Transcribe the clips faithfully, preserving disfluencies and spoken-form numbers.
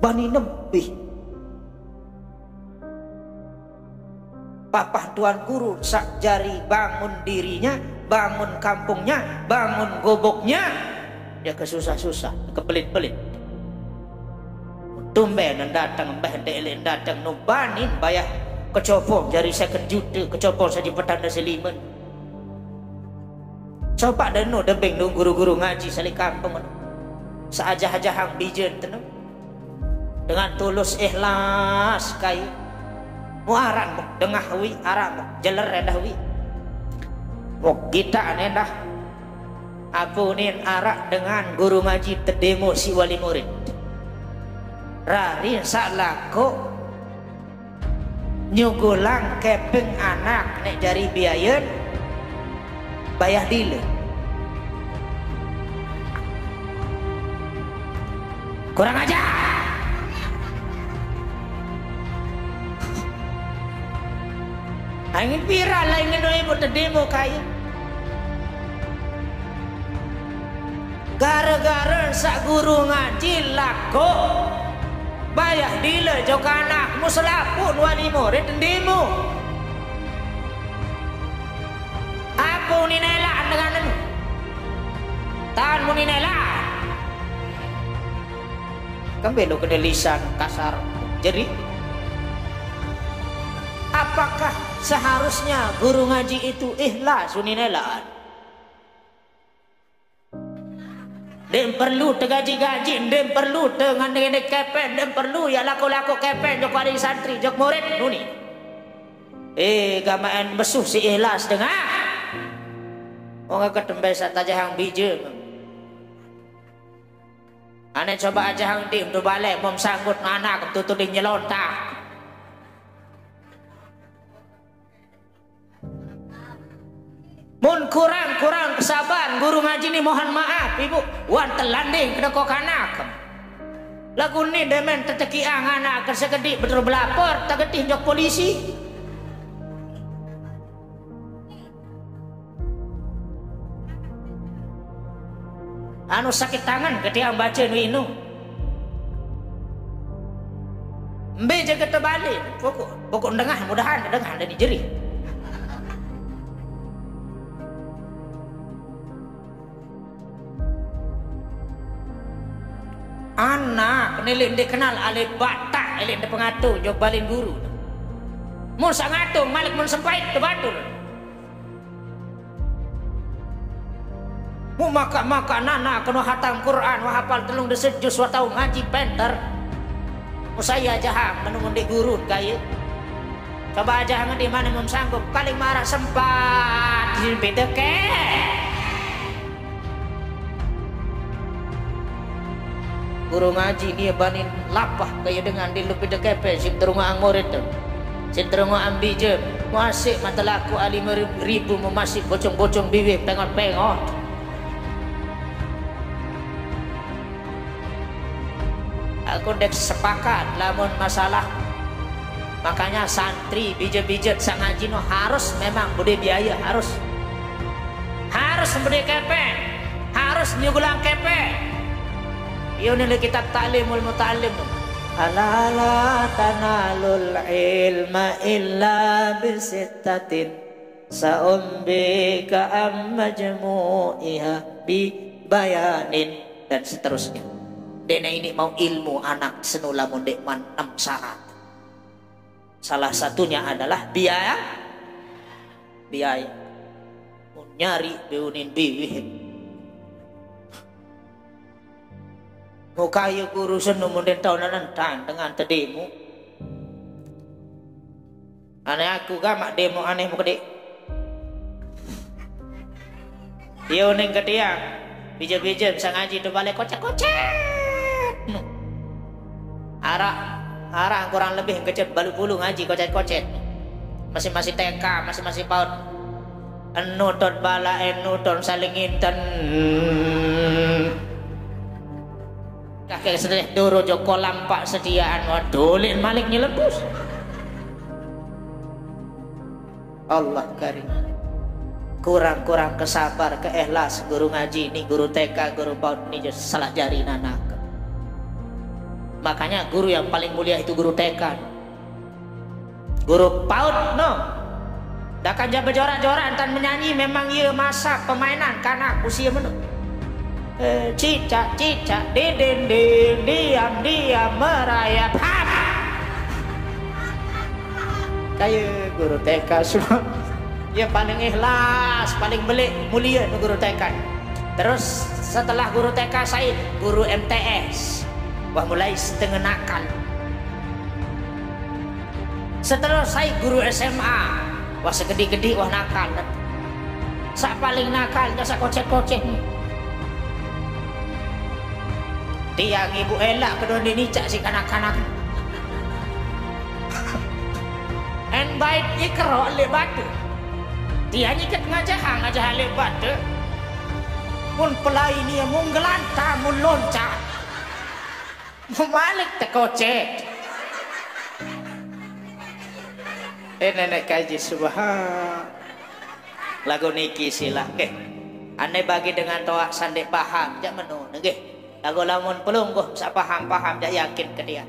Bani nembih. Papah Tuan Guru sak jari bangun dirinya, bangun kampungnya, bangun goboknya. Ya kesusah-susah, kepelit-pelit. Tumben dateng, mbeh ndelik dateng, nubanin bayah kecopo jari seket jute, kecopo saji petanda selimen. Coba deno debing nu guru-guru ngaji salik kampung. Saajah-ajahang bijen tenu. Dengan tulus ikhlas kai. Mu aran muk dengah wi, aran muk jeler endah wi. Muk gita endah. Apunin arak dengan guru ngaji tedemo si wali murid. Rarin sak lako nyugulang kepeng anak nek jari biayen bayah dile. Kurang ajar. Angin viral lah ingin doi buat demo kai. Gara-gara sak guru ngaji lako bayah dile jok anak mu selapun wali murid demo. Aku ni nelak dengan tan mu ni nelak. Kembelo kena lisan kasar. Jadi, apakah seharusnya guru ngaji itu ikhlas uni nelaan? Ndeq perlu tegaji-gaji, ndeq perlu tengene-ngene kepen, ndeq perlu ya lako-lako kepen jok wali santri, jok murid nuni. Eh, gamaq en besuh siq ikhlas dengah. Wong ketembe saq tajahang bije. Ane coba ajahang ndeq tu bale, mom sanggut anak tutudin nyelontak. Mun kurang-kurang kesabaran, guru ngaji ni mohon maaf, Ibu, wan telanding kedekok anak. Lagu ni demen tetekiang anak ke sekediq betul belapor, tegetih jok polisi. Anu sakit tangan ketiang bace nu inu. Mbe jage tebalik, pokok, pokok dengah, mudahan dengah dari jerih. Anak, nilai ndeq kenal ale batak, elek ndeq pengatur, jok balen guru. Mun saq ngatur, malik mun sempait, tebatur. Mu makaq-makaq nana keno hatam Quran, wah hapal telung dese juz, wah tau ngaji penter. Mu sai ajahang menu ndeq gurun kaye. Coba ajahang di mane mun sanggup, kaling maraq sempat di bedeke. Guru ngaji nie bani lapah kaya dengan di lupi dekepe, sip terungoqang murid tu. Sip terungoqang bije, muasiq mate laku ali meri-, ribu memasih bocong-bocong biwih pengot-pengot. Aku ndeq sepakat lamun masalah. Makanya santri, bije-bije saq ngaji no harus memang bede biaye, harus. Harus bede kepeng, harus nyugulang kepeng. Iyo nilai kitab Ta'limul Muta'allim. Ala la tanalul ilma illa bisittatin. Sa'umbika am majmu'iha bi bayanin, dan seterusnya. Dene ini mau ilmu anak senula mundik man enam syarat. Salah satunya adalah biaya, biaya. Mun nyari biunin biwih. Mukayu guru senu munden taunan entan dengan tedimu. Ane aku gamaq demo ane mukedik. Iyo ning ketiang. Bije-bije bisa ngaji tu bale kocet-kocet. Araq, araq kurang lebih kecet balu bulu ngaji kocet-kocet. Masih-masih T K, masih-masih paut. Enu tot bala enu tot saling inten. Kakek sedih turu jok kolam pak sediaan, waduh, lin malik nyelebus. Allah karim. Kurang-kurang kesabar, keikhlas, guru ngaji ni, guru T K, guru paut ni, salah jari nanak. Makanya guru yang paling mulia itu guru T K. Guru PAUD, no. Dah kan dia berjorak-jorak dan menyanyi, memang ia masa permainan kanak usia menuk. Eh, cicak, cicak, di dinding, diam, diam, merayap, hap. Kaya guru T K semua. Ia paling ikhlas, paling belik, mulia ni guru T K. Terus setelah guru T K saya, guru M T S. Wah, mulai setengah nakal. Seterus saya guru S M A. Wah, segede-gede, wah, nakal. Sak paling nakal, dah sak kocek-kocek ni. Tiang ibu elak kedua ni nicak si kanak-kanak. En bait ikerok lek batu. Tiang iket ngajah, ngajah lek batu. Mun pelai ni mun gelanta, mun loncat. Mun malik tekocek. Eh, nenek kaji, subhan. Lagu niki silah. Nggih. Ane bagi dengan toak sandek paham, jak menu, nggih. Lagu lamun pelungguh sak paham-paham, jak yakin ke dia.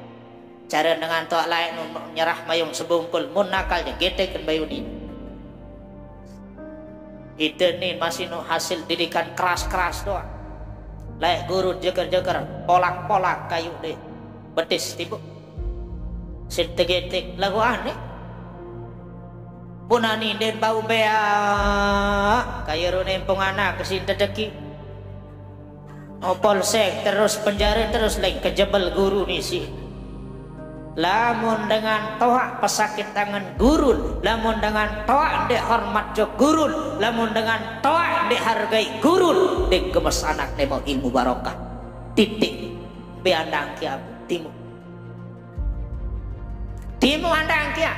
Cara dengan toak lain nyerah mayung sebungkul, mun nakal jak getekin bayu ni. Ite ni masih nu hasil didikan keras-keras doang. Laik guru jeker-jeker, polak-polak kayu deh. Betis tibu. Sin tegetik lagu aneh. Punani den bau beak, kaya rune empung anak kesin tedeki. Oh, polsek terus, penjara terus, lain kejebel guru ni si. Lamun dengan toak pesakit tangan gurun, lamun dengan toak ndek hormat jo gurun, lamun dengan toak ndek hargai gurun, ndek gemes anak ne mau ilmu barokah. Titik. Beandang kia timu. Timu andang kia.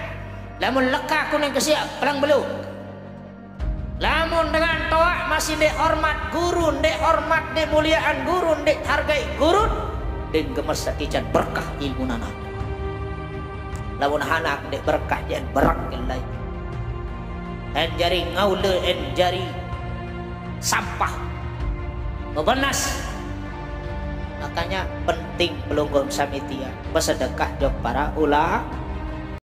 Lamun leka kuning kesiak, pelang belu. Lamun dengan toak masih ndek hormat gurun, ndek hormat, ndek muliaan gurun, ndek hargai gurun, den gemes sakican berkah ilmu nana. Lamun hanak ndek berkah, jen berak lai. En jari ngaule, en jari sampah. Bebenas. Makanya penting pelungguh samitia, besedekah jok para ulama.